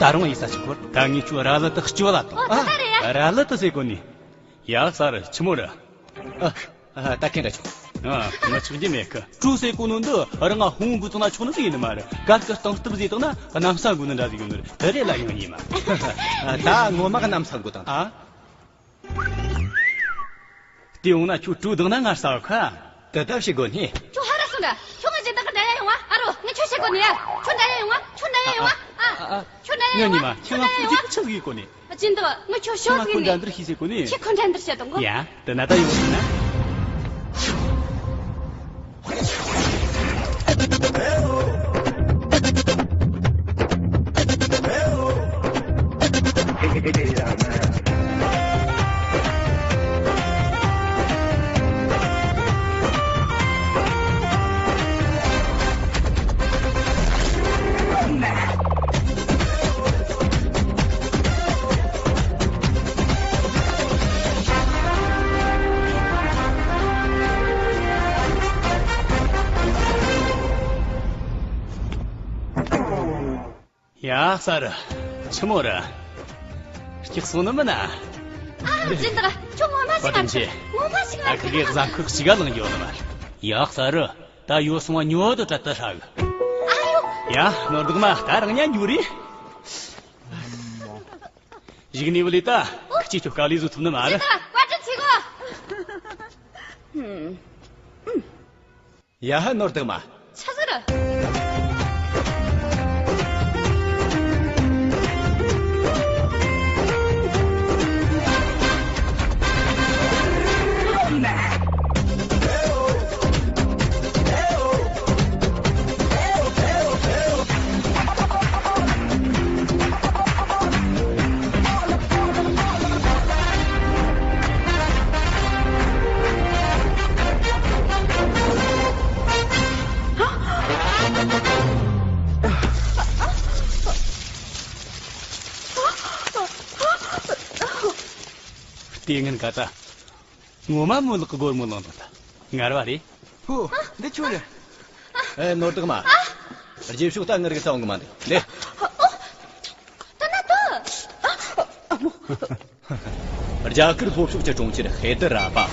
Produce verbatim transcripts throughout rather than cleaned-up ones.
ད་རུང་ཡིན་ས་ཞིག་གོ། ད་ངས་ཁྱོད་ར་ལི་ཏི་སྐྱོ་ལ་ཏོ། ཨོ་ད་ད་རེད་ཡ། ར་ལི་ཏི་ཟེར་གོ་ནི། ཡ་ས་རུ་ཆི་མོ་ར། ཨ། ཨ། ད་ཁེ་འདྲ་ཆུང་། ཨ། ང་ཆོག་རྒྱུ་མེད་གི། ཀྲུ་ཟེར་གོ་ནོ་འདི་རང་ང་ཧུང་གུ་ཙང་ན་ཆོག་ནི་ཟིག་ཡིན་ནི་མ་རེད། གར་གི་སྟངས་སྟབས་ཟིག་དང་ན་གནམ་ས་གོ་ནི་འདྲ་ཟིག་ཡོད་ནི་རེད། དེ་རེད་ལ་ཡོང་ཉི་མ། ཨ། ད་ངོ་མ་གནམ་ས་གོ་དང་ཨ། དེ་ཡོང་ན་ཁྱོད་ཀྲུ་དང་ན་ང་ས་ཁ། དེ་ལྟར་བྱེད་དགོས་ནི། ཁྱོད་ཧ་ར་སོང་ད། ཁྱོད་ང་ཅི་ད་ག་འདྲ་ཡ་ཡོང་བ། ཨ་རོ། ངས་ཁྱོད་བཤད་གོ་ནི་ཡ། ཁྱོད་འདྲ་ཡ་ཡོང་བ། ཁྱོད་འདྲ་ཡ་ཡོང་བ། ཨ། ཨ། ཁྱོད་འདྲ་ཡ་ཡོང་བ། ཁྱོད་འདྲ་ཡ་ཡོང་བ། ཁྱོད་ང་ཁོ་ཅི་ཁོ་ཆག་ཡོད་གོ་ནི། ཨ། ཅི་འདུག་ངས་ཁྱོད་ཤོག་ཟིག་ནི། ཁྱོད་ཁོ་འདྲ་འདྲ་བཤད་དང་གོ། ཡ། དེ་ན་ད་ཡོང་ཟིག་ན། ཡ་ས་རུ། ཆི་མོ་རུ། སྐྱག་སོང་ནི་མིན་ན། ཨ། སྦྱིན་བདག་ཁྱོད་ངོ་མ་ཞིག་བཀའ་དྲིན་ཆེ། ངོ་མ་ཞིག་ཨ། ཁི་གེ་བཟའ་འཁོར་གཅིག་ག་ལངས་ཡོད་ནི་མ་རེད། ཡ་ས་རུ། ད་ཡོད་སོང་བ་ཉོ་དུ་དྲ་ད་ཧྲ་གི། ཨ་ཡོ། ཡ། ནོར་བདག་མ་ད་རང་ཉ་འགྱུར་རེད། གཞུག་ནས་བུ་ལས་ད་ཁི་ཆོས་ཁྱོད་དཀའ་ལས་བཟོ་ཐུབ་ནི་མ་རེད། སྦྱིན་བདག་བཀའ་དྲིན་ཆེ་གོ། ཧུམ། ཡ་ཧ། ནོར་བདག་མ། ཆ་ཟེར། ལྟས་ངན་ག་ད། ངོ་མ་མོ་ལག་གི་སྒོར་མོ་ལངས་དང་ད། ངར་བ་རེད། ཧུ། འདི་ཁྱོད་རེད། ཨེ། ནོར་བདག་མ། རྗེས་ཕྱོགས་ད་ངར་གི་ཚ་འོང་གི་མ་འདུག་ལེ། ཨོ། ད་ན་ད། ཨ་མོ། རྒྱ་གར་ལྷོ་ཕྱོགས་ཀྱི་གྲོང་ཁྱེར་ཧེ་ད་ར་བ།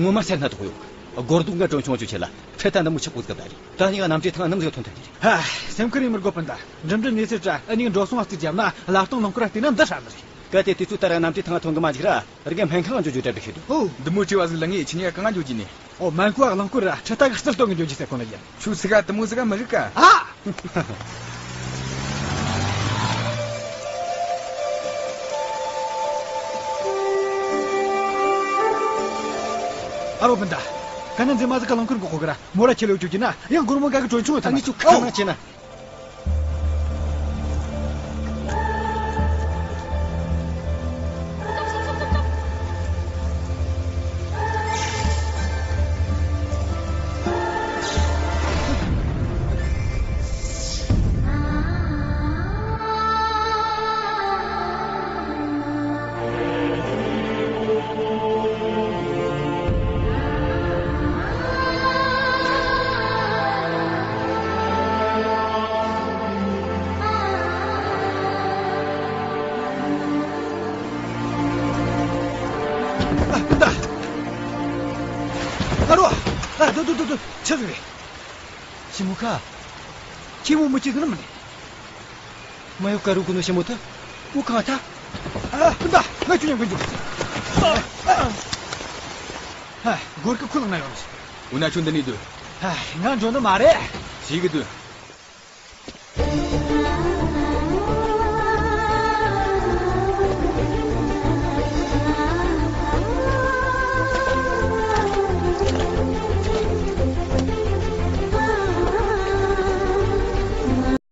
ངོ་མ་སེར་སྣ་དོག་ཡོད། སྒོར་རྡོག་འགའ་གྲོན་ཆུང་ཆུང་ཆེ་ལ་ཁྲི་ད་འདི་མོ་ཆག་པོ་སྐབས་ད་རེད། ད་ནི་ང་གནམ་གྲུའི་ཐང་ནམ་ཟིག་ཐོན་ཐལ་རེད། ཧ། སེམས་ཁུར་ཡིན་མི་དགོས་པ་འདྲ། འགྲིམ་འགྲུལ་གནས་ཚུལ་དྲ་ཨ་ནི་འགྲོ་སོང་བ་རྩིས་བརྒྱབ་ན་བླ་བཏང་རླངས་འཁོར་ར་བལྟས་ན་འདི་ཧྲ་ནི་རེད། གལ་ཏེ་དུས་ཚོད་ལྟར་གནམ་གྲུའི་ཐང་ང་འགྲོ་མ་འཇུག་ར། རི་གའི་སྨན་ཁང་འགྲོ་རྒྱུ་གྲབས་ཤིག་ཤེས་འདུག་ཨོ། འདི་མོ་བྲེལ་བ་ཟིག་ལ་ངས་ཁྱེད་གཉིས་ཀ་གང་ང་འགྱོ་རྒྱུ་ནི། ཨོ། སྨན་ཁང་གླང་སྐོར་ར་ཁྲི་ཐག་གི་རྩལ་སྟོན་གི་འགྱོ་རྒྱུ་ཟེར་གོ་ནི་ཡིན། ཁྱོད་ཚིག་ག་དུ་མོ་ཟིག་ག་མི་རིག་ག་ཨ། ཨ་རོ་སྤུན་ཟླ། ག་ན་འཛིན་མ་ཟིག་ག་གླང་སྐོར་འགོག་གོ་གི་ར། མོ་ར་ཁྱེད་ལོ་བཅུག་གི་ན་ཡང་སྒོར་མོ་འགའ་གི་གྲོན་ཆུང་ཐང་ངི་ཆུ་ཁ་ནང་ཆེ་ན། ཨ། ད། ཨ་རོ། ཨ། དུ་དུ་དུ་དུ། ཆི་ཟིག་རེད། ཞི་མོ་ཁ། ཁྱི་མོ་མི་གཅིག་ཟིག་ནི་མིན་ནི། མ་ཡོ་ཀ་རུ་ཀུ་ནོ་ཞི་མོ་ཐ། འུ་ཁང་ཐ། ཨ། སྤུན་ཟླ། ང་ཁྱོད་ཉན་གི་འཇུག་ཨ། སྒོར་གི་ཁུ་ལང་ན་ཡོང་། འུ་ན་ཁྱོད་འདི་ནས་སྡོད། ཨ། ང་འགྲོ་ནི་མ་རེད། ཞིག་གི་སྡོད།